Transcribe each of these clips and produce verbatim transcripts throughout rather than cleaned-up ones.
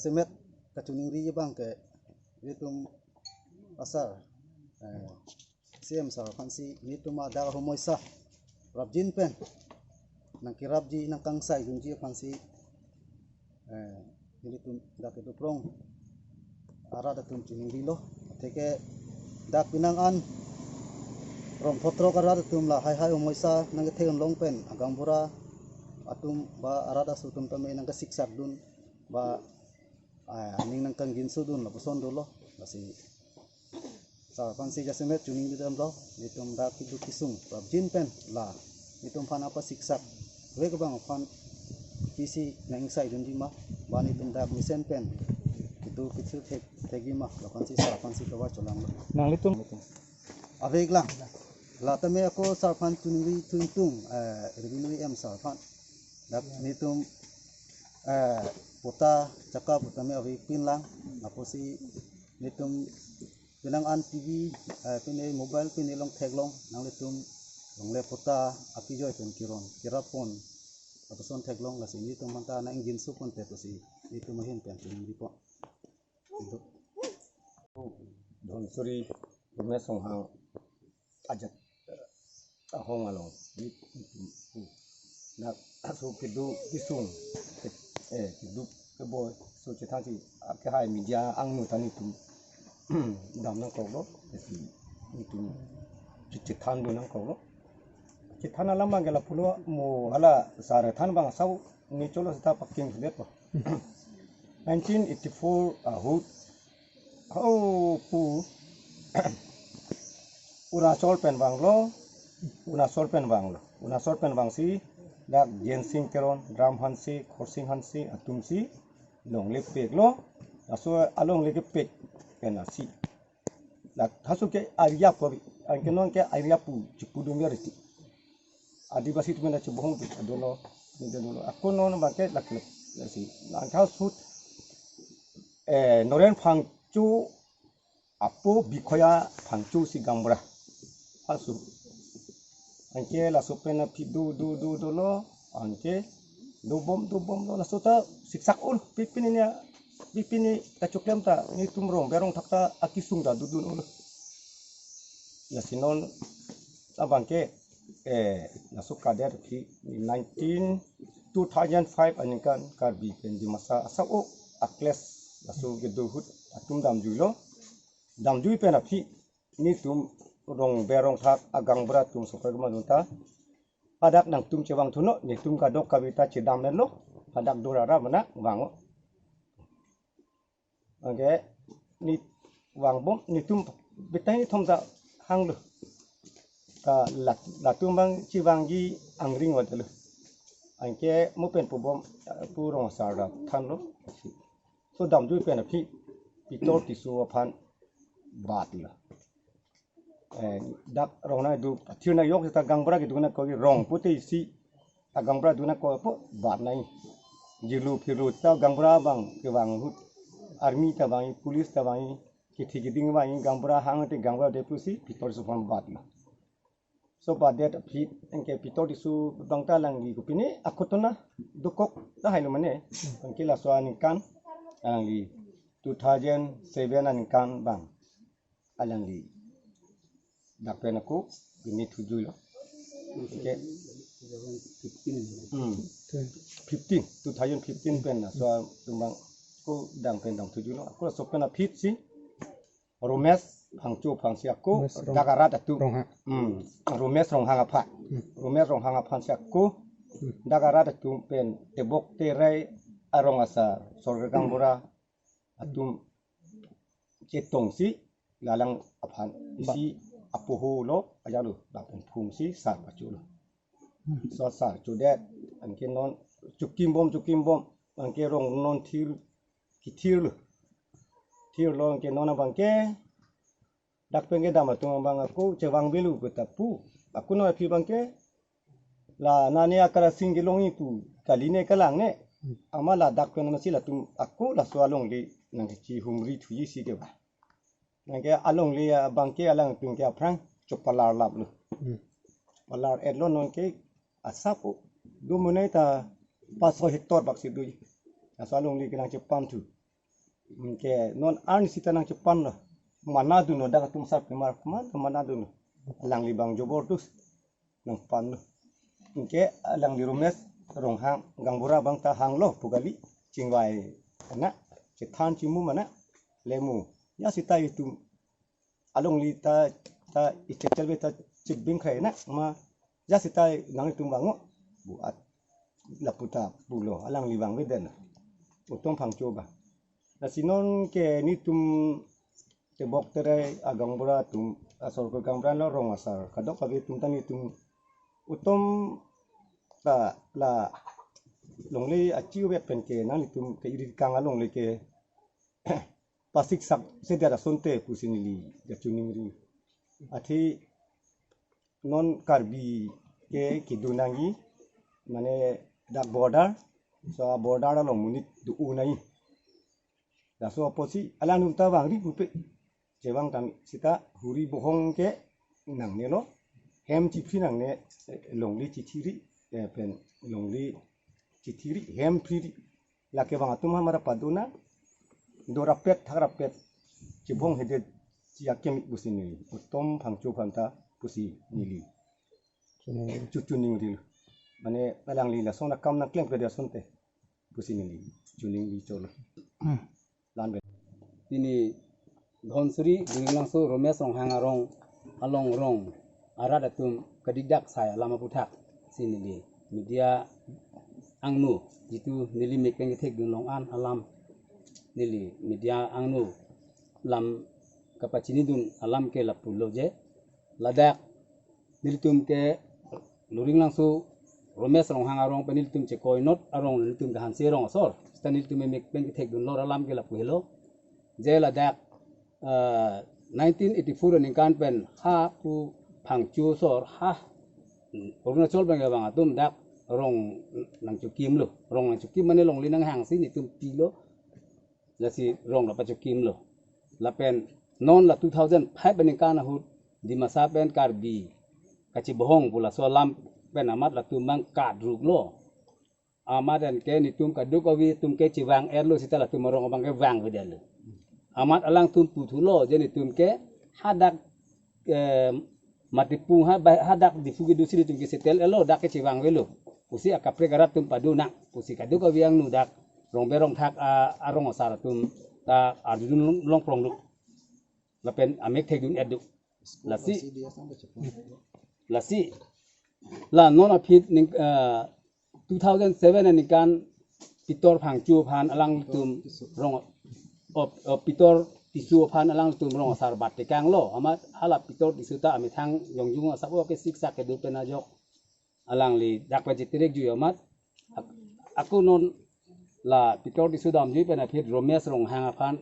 Semet kachiningri abang ke ilitum asar, eh, C M sar aphansi ilitum adak ahomoisa rapjin pen nangkerapji nangkangsaidunji aphansi, eh, ilitum dak kedo prong arat atum chiningrilo. Atheke dak penang an rong photrok arat atum lahai hai homoisa nangkethek long pen agaonbura atum ba arat aso atum tame nangkesiksakdun ba, ah, aning nangkangjinso dun lapuson dolo. Lasi sar aphansi jasemet chiningrilo, ilitum dak keduk kesung rapjin pen la ilitum aphan apa siksak vek abang aphan pisi nangkangsaidunji ma, ba ilitum dak mesen pen keduk kethir thek thekji ma, la aphansi sar aphansi tovar cholanglo. Nanglitum. Avek lang. La tame ako sar aphan chiningri thu ingtung, eh, revenue M sar aphan. Dak ilitum, eh, pota chaka pota me avepin lang. Apotsi ilitum penang an T V, eh, pine mobile pine along theklong, nanglitum longle pota akejoi pen keron kerap pon lapuson theklong, lasi ilitum aphanta nangjinso ponte pusi ilitum ahin pen chiningri pon. Itu. Dhonsuri Romesh Ronghang ajat, eh, ahong along. Di, na, so keduk kesung, eh, keduk keboi, so chethansi, ah, kehai media angno ta nelitum dam nangkoklo, isi nelitum che-, chethandun nangkoklo. Chethan alam abang ke lapulo mo hala sar than abang asau ni cholo seta paking sudet po. Nineteen eighty-four ahut ho pu Arunachal pen vanglo, Arunachal pen vanglo, Arunachal pen vangsi dak Jensing Teron, Ram Hanse, Khorsing Hanse atumsi longle peklo, laso alongle kepek pen asi. Dak hasu ke area ko, anke non ke area pu, chipudun ya riti. Adivasi atum na chibohong tu, dolo, ni dolo. Ako non abang ke dak lek, lasi. Nang kau sut, eh, Noren Phangcho apo Bikhoya Phangcho si gaonbura. Hasu. Anke laso pen aphi do, do, do, dolo. Anke dobom, dobom lo. Laso ta siksak ul. Pi pini ni, pi pini kachoklem ta nelitum Rongber Rongthak ta akesung ta dodun ul. Lasi non abang ke, eh, laso kader aphi nineteen, two thousand five aningkan Karbi pen Dimasa asap o akles laso kedo ahut atum damjuilo. Damjui pen aphi nelitum Rongber Rongthak agaonbura atum sokar kemadun ta hadak nangtum chevang thunon, nelitum kadokave ta chedam lo, hadak dorara mana vango. Anke ne vangbom, netum betang nithom ta hanglo. Ka lat-, latum abang chevangji angring vadelo. Anke mo pen pubom, eh, pu rong asar ta thanlo. So damjui pen aphi Pitor Tisso aphan batlo. Eh, dak rong nangdo, thir nang yok seta gaonbura kedun nangkok, rong pute isi, ta gaonbura dun nangkok po, bat nang. Jilu philu ta gaonbura abang kevang ahut, army ta vang, police ta vang, kithi kiding vang, gaonbura hang te gaonbura de pusi, Pitor Tisso aphan batlo. So badet aphi, anke Pitor Tisso abang ta alangli kopine, akotona, dokok, ta hailo mane, anke laso aningkan, alangli two thousand seven aningkan abang alangli dak pen ako pini thujuilo. Anke, hmm, fifteen, two thousand fifteen pen laso atum abang ako dam pen dam thujuilo. Ako laso pen aphi si Romesh Phangcho aphansi ako, Romesh Rong-, dak arat atum. Ronghang. Hmm, Romesh Ronghang aphan. Hmm. Romesh Ronghang aphansi ako, hmm, dak arat atum pen tebok terai arong asar, sorkar gaonbura atum chetongsi lalang aphan ba- isi apoho lo, ajalo, lapen phungsi sar pachulo. So sar chudet, anke non chokimbom, chokimbom, anke rong non thir, kithirlo. Thirlo anke non abang ke, dak pen kedam atum abang ako chevang avelo pu ta pu. Ako non aphi abang ke, la nani akara sing kelongji pu, kali ne kalang ne. Amat ladak pen masi latum ako laso alongle nangkechihumri thuji si ke ba. Anke alongle abang ke alangtum ke aphrang chopalar laplo. Hmm. Chopalar etlo non ke asap o. Do monai ta paso hectare bak si do. Laso alongle ke nangchepam thu. Anke non arni sita nangchepanlo. Manadunlo, dak atum sarpimar kemana manadunlo. Alangli abang jobor dus nangpanlo. Anke alangli Romesh Ronghang, gaonbura abang ta hanglo pu kali, chingvai ana, chethan chimu mana, lemu. Ya sita itum alangli ta, ta ichechel ve ta chibing khai na ma, ya sita nanglitum vango, bu at lapu ta pulo, alangli vangvedet na. Utom Phangcho abang. Lasi non ke netum tebok terai agaonbura atum, asor ke gaonbura lo rong asar kadokave atum ta netum utom ta la longle achiu vet pen ke nanglitum ke iri kang alongle ke pasik sak sedet asonte pusi neli kachiningri. Athe non Karbi ke kedo nangji, mane dak border, so border along monit do-o nangji. Laso apotsi alangtum ta vangri pupe. Chevang tang sita huri bohong ke nangnelo. Hem chiphri nangne, eh, longle chithiri, eh, pen longle chithiri, hem phriri. Lake vang atum hamara padona, dorapet, thakrapet, chibong hedet, chiakem pusi neli. Utom Phangcho aphan ta pusi neli. Chuchu ningri. Mane alangli lason akam nangklem ke dia sonte. Pusi neli. Chuning di cholo. Hmm. Lan be. Pini Dhansiri Duringlangso Romesh Ronghang arong along rong arat atum kadikdak sai alam aputhak si neli media angno, jitu neli mek pen kethekdun long an alam, neli media angno lam kapachinidun alam ke lapulo je, ladak nelitum ke Duringlangso Romesh Ronghang arong pen nelitum chekoinot arong nelitum ke Hanse rong asor. Sita nelitum mek pen kethekdun lor alam ke lapu helo. Je ladak, eh, nineteen eighty-four aningkan pen ha pu Phangcho asor ha Arunachal pen kevang atum dak rong nangchokimlo. Rong nangchokim mane longle nanghangsi netum pilo. Lasi rong la pachokimlo. Lapen non la two thousand five aningkan ahut Dimasa pen Karbi kachibohong pu laso alam pen amat latum abang kadruklo. Amat anke netum kadokave atum ke chevang-etlo sita latum arong abang ke vangvedetlo. Amat alangtum puthulo je netum ke hadak, eh, Matipung ha ba-, hadak Diphu kedo si netum ke settle-etlo, dak ke chevangvelo. Pusi akaprek arat atum pado nang. Pusi kadokave angno dak rongbe rongthak a, arong asar atum ta arjudun long, longpronglo. Lapen amek thekdun-etlo. Lasi, lasi la non aphi ning, eh, two thousand seven aningkan Pitor Phangcho aphan alangtum rong, op, op, Pitor Tisso aphan alangtum rong asar bat tekanglo. Amat hala Pitor Tisso ta amethang jongjung asap o ke siksak kedo pen ajok alangli dak pachitirekjui amat. Ak-, ako non la Pitor Tisso damjui pen aphi Romesh Ronghang aphan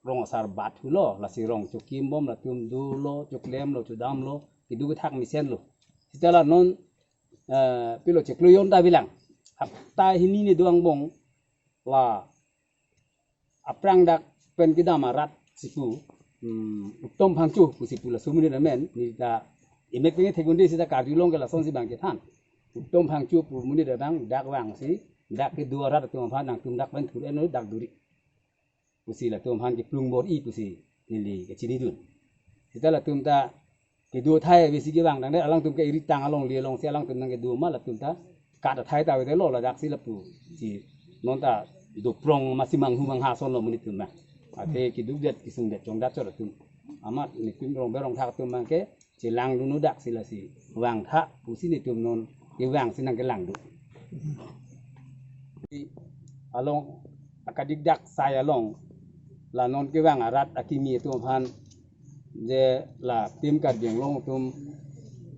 rong asar bat thulo, lasi rong chokimbom latum dolo, choklemlo, chodamlo, kedo kethak mesenlo. Sita la non, eh, pilo chiklo jon ta bilang. Hapta hini ni do angbong la aphrang dak pen kedam arat si pu, hmm, Utom Phangcho pusi pu laso amonit amen, neli ta emek pen kethekdunde sita karjulong ke lasonsi abang kethan. Utom Phangcho pu amonit abang dak vangsi, dak kedo arat atum aphan nangtum dak pen thur-enlo dak duri. Pusi latum aphan keplung bor-i pusi neli kachinidun. Sita latum ta kedo athai avesi kevang tangdet, alangtum ke iri tang alongle alongsi alangtum nangkedo ma, latum ta kat athai ta avedetlo, ladaksi lapu si non ta doprong masi manghu mangha asonlo amonit atum ma. Athe kedukdet kesungdet chongdat chot atum. Amat netum rongbe rongthak atum abang ke chelangdun-o daksi lasi vangtha pusi netum non kevangsi nangkelangdun. Along akadikdak sai along la non kevang arat akimi atum aphan je la Team Karbi Anglong atum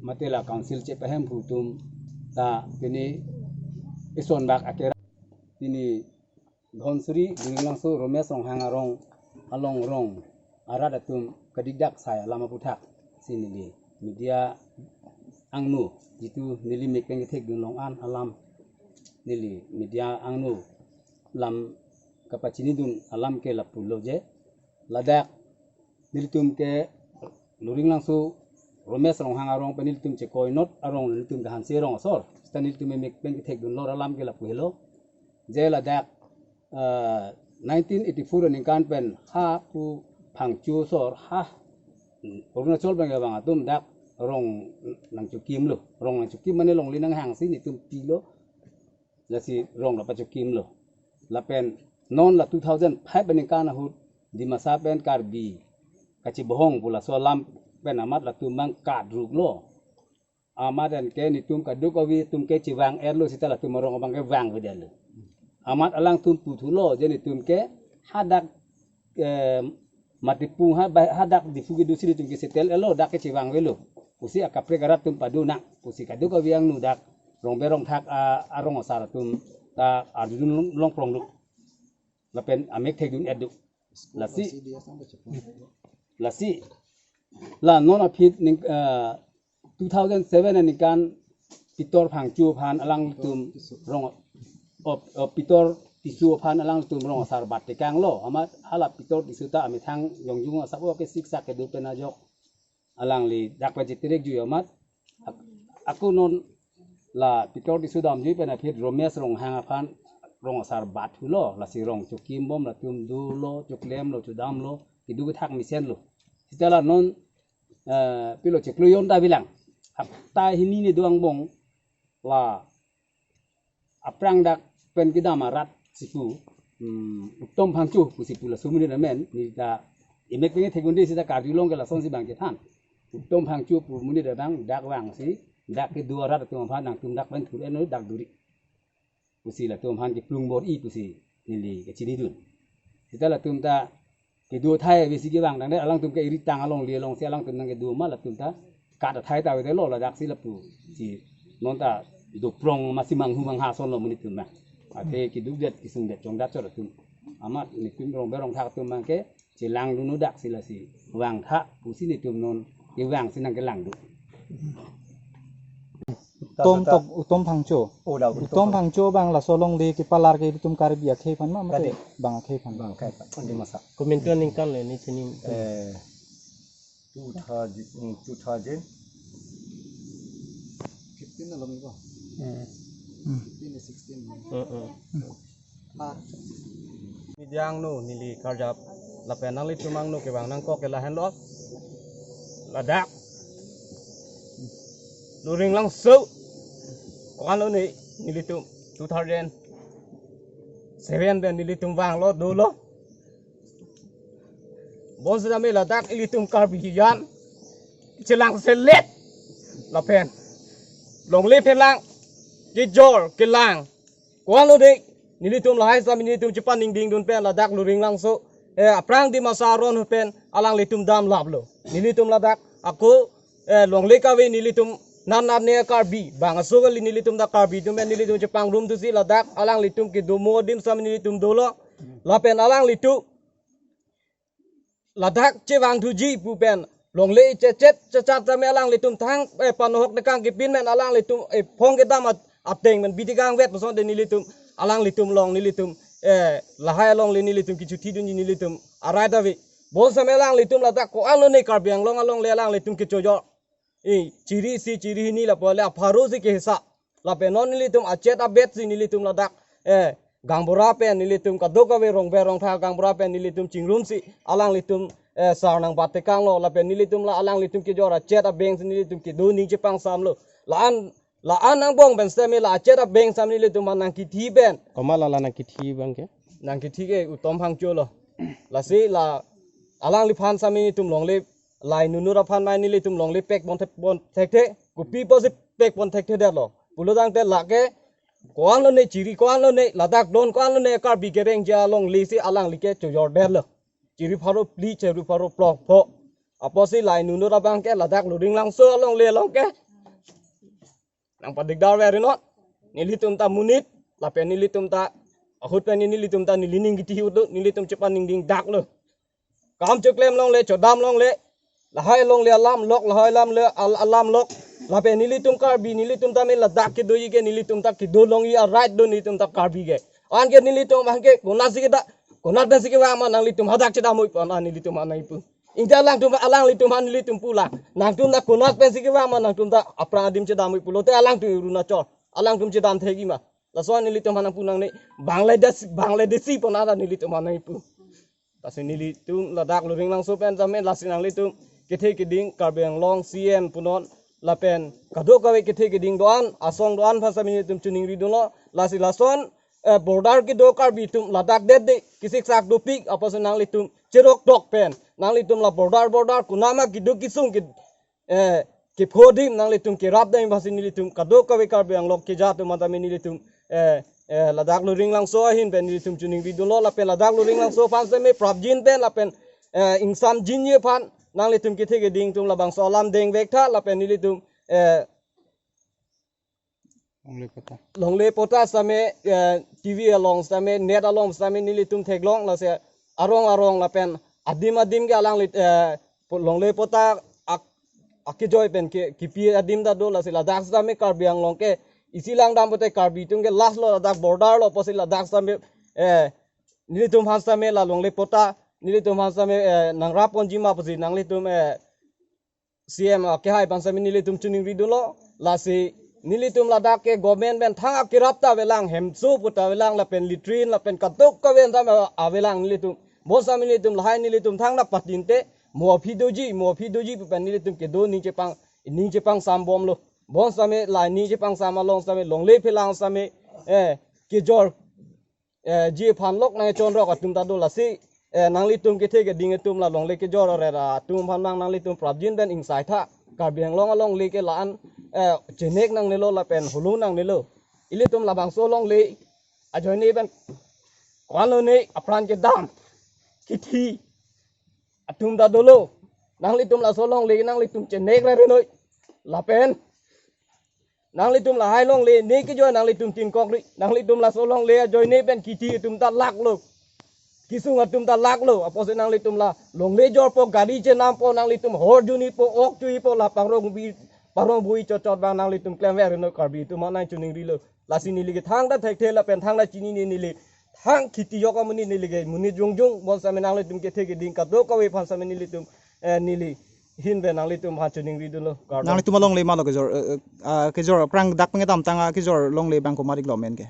mate la council chepahemphu atum ta pini ison bak akera pini Dhansiri Duringlangso Romesh Ronghang arong along rong arat atum kadikdak sai alam aputhak si neli media angno, jitu neli mek pen kethekdun long an alam, neli media angno lam kapachinidun alam ke lapulo je, ladak nelitum ke Duringlangso Romesh Ronghang arong pen nelitum chekoinot arong nelitum ke Hanse rong asor. Sita nelitum emek pen kethekdun lor alam ke lapu helo. Je ladak, eh, nineteen eighty-four aningkan pen ha pu Phangcho asor ha Arunachal bang abang atum dak rong nangchokimlo, rong nangchokim mane longle nanghangsi netum pilo, lasi rong la pachokimlo. Lapen non la two thousand five aningkan ahut Dimasa pen Karbi kachebohong pu laso alam pen amat latum bang kadruklo. Amat anke netum kadokave atum ke chevang-etlo seta latum arong abang ke vangvedetlo. Amat alangtum puthulo je netum ke hadak, eh, Matipung ha ba-, hadak Diphu kedo si netum ke settle-etlo, dak ke chevangvelo pusi akaprek arat atum pado nang pusi kadokave angno dak Rongber Rongthak a, arong asar atum ta arjudun long, longpronglo. Lapen amek thekdun-etlo. Lasi, lasi la non aphi ning, eh, two thousand seven aningkan Pitor Phangcho aphan alangtum rong, o, o, Pitor Tisso aphan alangtum rong asar bat tekanglo. Amat hala Pitor Tisso ta amethang jongjung asap o ke siksak kedo pen ajok alangli dak pen chitirik jui amat. Ak-, ako non la Pitor Tisso damjui pen aphi Romesh Ronghang aphan rong asar bat thulo, lasi rong chokimbom, latum dolo, choklemlo, chodamlo, kedo kethak mesenlo. Seta la non, eh, pilo chiklo jon ta bilang. Hapta hini ne do angbong la aphrang dak pen kedam arat si pu, hmm, Uttom Phangcho pusi pu laso amonit amen, neli ta emek pengen thekunde seta karjulong ke lasonsi bang kethan. Uttom Phangcho pu amonit abang dak vangsi, dak kedo arat atum aphan nangtum dak pen thur-etnon dak duri pusi latum aphan keplung bor-i pusi neli kachinidun. Seta latum ta kedo athai avesi kevang tangdet, alangtum ke eritang alongle alongsi alangtum nangkedo ma, latum ta kat athai ta avedetlo, ladaksi lapusi non ta doprong masi manghu mangha asonlo amonit atum ma. Athe keduk det kesung det chongdat chot atum. Amat netum Rongber Rongthak atum abang ke chelangdun, daksi lasi vangtha pusi netum non kevangsi nangkelangdun. Tom tok Uttom Phangcho. Oh, la Uttom Uttom Phang- Phangcho abang laso alongle kepalar ke itum Karbi akhei aphan ma mate Tadi. Bang akhei aphan? Bang akhei aphan. Dimasa. Komentu aningkan le ni chini. Eh, two thousand, mm, two thousand. Fifteen along iko. Hmm. Fifteen to sixteen. Mm-mm. Par. Media angno neli karjap lapen nanglitum angno kevang nangkok ke lahenlo. Ladak Luringlangso. Ko-anlo ne nelitum two thousand seven pen nelitum vanglo dolo. Bonsitame ladak ilitum Karbi hijan chelangselet lapen longle phelang kejor kelang. Ko-anlo de, nelitum lahai sami nelitum chepaningdingdun pen ladak Luringlangso, eh, aphrang Dimasa aron pen alanglitum damlaplo. Nelitum ladak ako, eh, longle kave nelitum nan nan ne Karbi, bang aso kali nelitum dak Karbi atum pen nelitum chepangrum thusi ladak alanglitum kedo mo adim sami nelitum dolo. Lapen alanglitum ladak chevangthuji pu pen longle chechet chechat tame alanglitum thang, eh, panohok dekang kepin pen alanglitum, eh, phong kedam at-, ateng pen bidi kangvet puson de nelitum alanglitum along nelitum, eh, lahai alongle nelitum kechuthidunji nelitum arai dave. Bonsitame alanglitum ladak ko-anlo ne Karbi Anglong alongle alanglitum kechojor. Eh, chiri isi chiri hini lapu le apharo si kehesa. Lapen non nelitum achet abet si nelitum ladak, eh, gaonbura pen nelitum kadokave Rongber Rongthak gaonbura pen nelitum chingrumsi alanglitum, eh, sar nangbatekanglo lapen nelitum la alanglitum kejor achet abeng si nelitum kedo aning chepangsamlo. La-an, la-an angbong pen sitame la achet abeng sitame nelitum aphan nangkithi pen. Komat la la nangkithi abang ke? Nangkithi ke Uttom Phangcholo. Lasi la alangliphan sitame nelitum longle, lai nunur aphan mai nelitum longle pekpon thek-, pon thekthe, kopi pusi pekpon thekthedetlo pulo tangte lake ko-anlo ne chiri ko-anlo ne ladak don ko-anlo ne Karbi kerengji alongle si alangli kechojordetlo. Chiri pharo phli chiri pharo phlok pho. Apotsi lai nunur abang ke ladak Luringlangso alongle along ke nangpadikdar veri non. Nelitum ta monit, lapen nelitum ta ahut pen nelitum ta neli ning kithi ahutlo, nelitum chepaningding daklo. Kam choklem longle, chodam longle, lahai longle alam lok, lahai alam le al-, alam lok. Lapen nelitum Karbi, nelitum tame ladak kedoji ke nelitum ta kedo longji a-right do nelitum ta Karbi ke. Anke nelitum anke konatsi keda, konat pensi kevang ma nanglitum hadak chedam-oi pu, an nelitum an nangkipu. Ingta alangtum, alanglitum an nelitum pulang. Nangtum ta konat pensi kevang ma nangtum ta aphrang adim chedam-oi pulote alangtum Arunachal alangtum chedam thekji ma. Laso nelitum aphan nangpu nangne, Bangladesh, Bangladeshi pon ara nelitum aphan nangpu. Lasi nelitum ladak Loringlangso pen tame lasi nanglitum kethe keding Karbi Anglong C M punon lapen kadokave kethe keding do-an, asong do-an aphan sami nelitum choningri dunlo. Lasi lason, eh, border kedo Karbi atum ladak det de, kisiksak dopik apotsi nanglitum cherok tok pen nanglitum la border border kunama keduk kesung ke, eh, kepho adim nanglitum kerap dam aphansi nelitum kadokave Karbi Anglong keja atum aphan tame nelitum, eh, eh, ladak Loringlangso ahin pen nelitum choningri dunlo lapen ladak Loringlangso aphan sami prapjin pen lapen, eh, ingsamjinji aphan nanglitum kethe keding atum labangso alam dengvek tha lapen nelitum, eh, Longle pota. Longle pota sami, eh, T V along sami, net along sami nelitum theklong lasi arong arong lapen adim adim ke alangli, eh, po-, longle pota ak-, akejoi pen ke kipi adim ta do lasi ladak sami Karbi Anglong ke isi lang dam pote Karbi atum ke last lo ladak border lo apotsi ladak sami, eh, nelitum aphan sami la longle pota nelitum aphan sami, eh, nangrap ponji ma apotsi nanglitum, eh, C M akehai aphan sami nelitum choningri dunlo. Lasi nelitum ladak ke government pen thang akerap ta avelang, hemso pu ta avelang lapen latrine lapen kadokave ta avelang nelitum. Bonsami nelitum lahai nelitum thang na patin te mo aphi doji, mo aphi doji pu pen nelitum kedo ning chepang, ning chepangsam bomlo. Bonsami la ning chepangsam along sami longle phelang sami, eh, kejor, eh, ji aphan lok nangchonrok atum ta do lasi, eh, nanglitum kethe keding atum la longle kejor aret atum aphan nang nanglitum prapjin pen ingsai tha. Karbi Anglong alongle ke la-an, eh, chenek nangnelo lapen hulu nangnelo. Ilitum labangso longle ajoine pen ko-an lone apran kedam kithi atum ta dolo. Nanglitum laso longle nanglitum chenek ra renoi. Lapen nanglitum lahai longle ne kejoi nanglitum tin kokri. Nanglitum laso longle ajoine pen kithi atum ta laklo. Kesung atum ta laklo. Apotsi nanglitum la longle jorpo gari chenampo nanglitum hor junipo ok chuipo la parong bi parong bui chot chot bang nanglitum klemver no Karbi atum aphan nangchoningrilo. Lasi neli ke thangta thekthe lapen thangta chinine neli thang kithi yok amonit neli ke monit jongjong bonsami nanglitum kethe keding kadokave aphan sami nelitum, eh, neli ahin pen nanglitum aphan choningri dunlo. Kardom. Nanglitum alongle ma lo kejor, eh, eh, ah, kejor aphrang dak pengedam tang akejor longle abang komat-ik lo amen ke?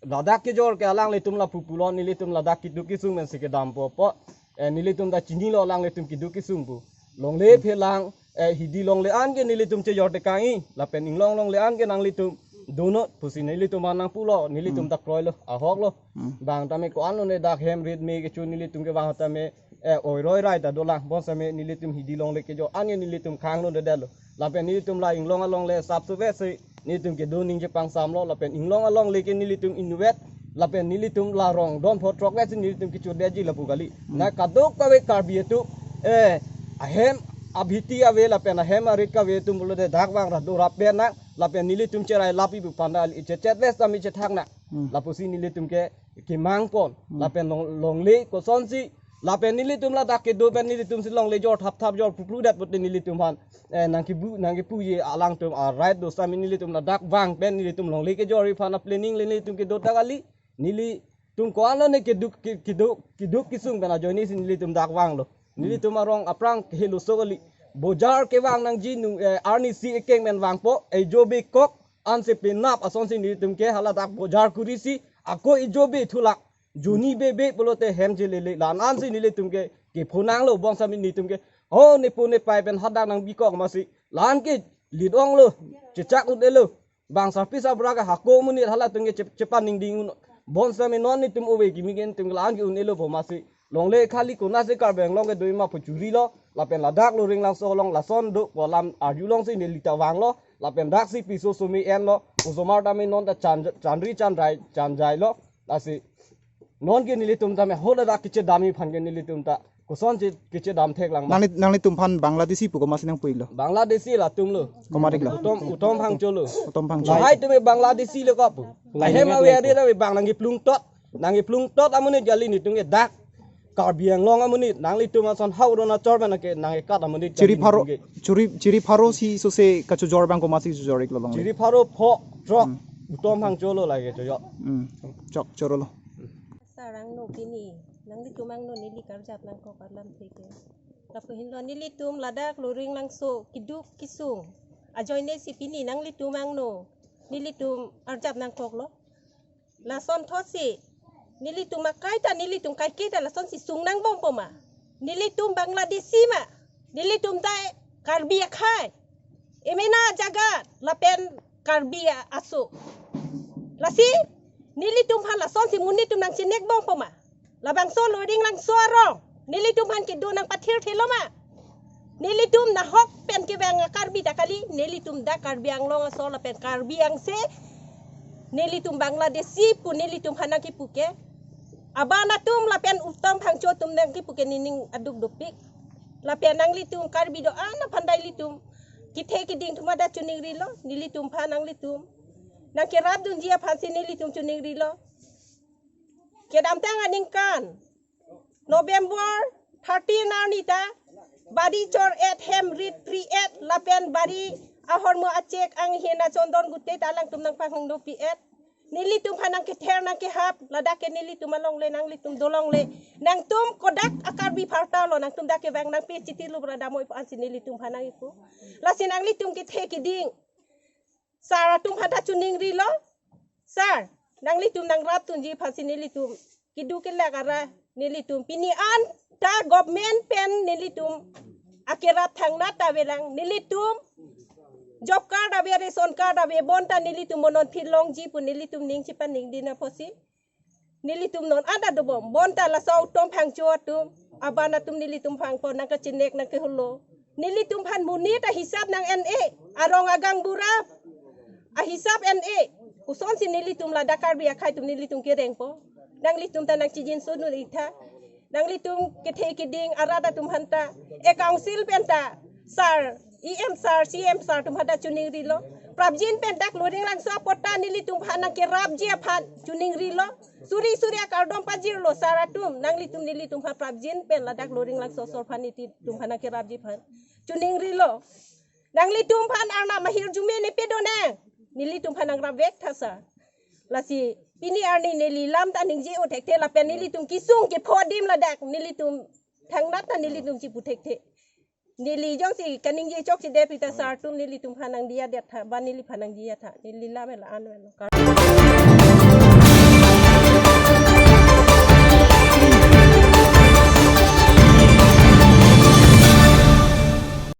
Ladak kejor ke alanglitum lapu pulo nelitum ladak keduk kesung pensi kedampo po. Eh, nelitum ta chinilo alanglitum keduk kesung pu. Longle phelang, eh, hidi longle an ke nelitum chejor tekang-i. Lapen inglong longle an ke nanglitum donot pusi nelitum aphan nangpulo, nelitum Hmm. ta kroilo, ahoklo. Hmm. Bang tame ko-an lone dak hem rit me kecho nelitum kevang tame, eh, oiroi rai ta dolang. Bonsami nelitum hidi longle kejor an ke nelitum khang lone detlo. Lapen nelitum la inglong alongle sap suve si nelitum kedo ning chepangsamlo lapen inglong alongle ke nelitum inutvet lapen nelitum la rong don pho throk vet si nelitum kecho detji lapu kali. Hmm. Na kadokave Karbi atum, eh, ahem abhiti ave lapen ahem arit kave atum pulote dak vang ra dorap pen nang lapen nelitum cherai lapi pu panda ali chechet vet sami chethak nang. Hmm. Lapusi nelitum ke kemang pon. Hmm. Lapen long-, longle kosonsi lapen nelitum ladak kedo pen nelitum si longle jor thap thap jor puplu dat pote nelitum aphan, eh, nangkebu nangkepuji alangtum a right do sami nelitum ladak vang pen nelitum longle kejorji aphan a planning le nelitum kedo ta kali. Nelitum ko-an lone keduk ke-, keduk keduk kesung pen ajoine si nelitum dak vanglo. Nelitum arong aphrang helo so kali. Bojar kevang nangji nu, eh, arnisi ekeng pen vangpo, eh, jobe kok ansi penap asonsi nelitum ke haladak bojar kurisi ako ijobe thulak. Juni bebe pulote hem chelele la-an ansi nelitum ke kepho nanglo bonsami nelitum ke. Ho nepo nepai pen hadak nangbi kok masi la-an ke lidong lo. Chechak un-elo. Bang sarpi sabra ke hako amonit halatum ke chep-, chepaningding un. Bonsami non nelitum ove kimi ke nelitum la-an ke un-elo po masi. Longle khali konatsi Karbi Anglong kedo ma pu churilo. Lapen ladak Loringlangso along lason do pu alam arjulongsi neli ta vanglo. Lapen daksi piso sumi enlo. Osomar tame non ta chan-, chanri chanrai chanjailo. Lasi non ke nelitum tame ho ladak kechedamji aphan ke nelitum ta kosonsi kechedam theklang ma. Nangli, nanglitum aphan Bangladeshi pu komatsi nangpu-iklo? Bangladeshi latum lo. Komat-iklo? Utom, Utom Phangcho lo. Utom Phangcho. Lahai tame Bangladeshi lo kapu. Lahai ma ave ari ave bang nangkeplung tot. Nangkeplung tot amonit kali nelitum ke dak Karbi Anglong amonit, nanglitum ason hau ron achor mana ke nangkekat amonit Chiri kali pharo, nelitum ke. Chiri, chiri pharo si sose kachojor abang komatsi chojor-iklo longle? Chiri pharo pho throk. Hmm. Utom Phangcho lo lake chojor. Hmm. Chok chorolo. Sarang no pini, nanglitum angno neli karjap nangkok alam theke. Lapu hinlo nelitum ladak Loringlangso keduk kesung ajoine si pini nanglitum angno nelitum arjap nangkoklo. Lason thotsi nelitum akai ta, nelitum kaike ta lasonsi sung nangbompo ma? Nelitum Bangladeshi ma? Nelitum ta Karbi akhei. Emena ajaga lapen Karbi a-, aso. Lasi nelitum aphan lasonsi monit atum nangchinekbompo ma? Labangso Loringlangso arong nelitum aphan kedo nangpathirthelo ma? Nelitum nahok pen kevang a-Karbi ta kali, nelitum dak Karbi Anglong asor lapen Karbi angse, nelitum Bangladeshi pu nelitum aphan nangkipu ke. Aban atum lapen Uttam Phangcho atum nangkipu ke nening aduk dopik. Lapen nanglitum Karbi do-an aphan dai ilitum kethe kiding atum hadak choningrilo, nelitum aphan nanglitum nangkerapdunji aphansi nelitum choningrilo. Kedamtang aningkan November thirteen arni ta bari chor-et, hem rit pri-et lapen bari ahormu achek anghin achondon gute ta alangtum nangpanghangdopi-et. Nelitum aphan nangkether nangkehap, ladak ke nelitum alongle, nanglitum dolongle. Nangtum kodak a-Karbi pharta lo, nangtum dak kevang nangpi chiti lubra damoi pu ansi nelitum aphan nangkipu. Lasi nanglitum kethe kiding sar atum aphan ta choningrilo. Sar, nanglitum nangrapdunji aphansi nelitum kedo kelak ara nelitum pini an ta government pen nelitum akerap thangnat ta avelang, nelitum job card ave, ration card ave, bonta nelitum monon phit longji pu nelitum ning chepaningdin apotsi nelitum non an ta dobom. Bonta laso Uttam Phangcho atum, aban atum nelitum aphan pon nangkachinek nangkeholo. Nelitum aphan monit ahisap nang-en-e, arong agaonbura ahisap en-e. Kosonsi nelitum ladak Karbi akhei atum nelitum kerengpo? Nanglitum ta nangchijinso dun-ik tha. Nanglitum kethe kiding arat atum aphan ta, e council pen ta sar, E M sar, C M sar atum aphan ta choningrilo. Prapjin pen dak Loringlangso apot ta nelitum aphan nangkerapji aphan choningrilo. Suri suri akardom pajirlo sar atum, nanglitum nelitum aphan prapjin pen ladak Loringlangso asor aphan nelitum aphan nangkerapji aphan choningrilo. Nanglitum aphan arnam ahirjume ne pedonang, nelitum aphan nangrapvek tha sar. Lasi pini arni neli lam ta ningje-o thekthe lapen nelitum kesung kepho adim ladak nelitum thangnat ta nelitum chipu thekthe. Neli jongsi kaningje chokche det pu ta sar atum nelitum aphan nangdiya det tha, ba neliphan nangdiya tha, neli lam la-an lo.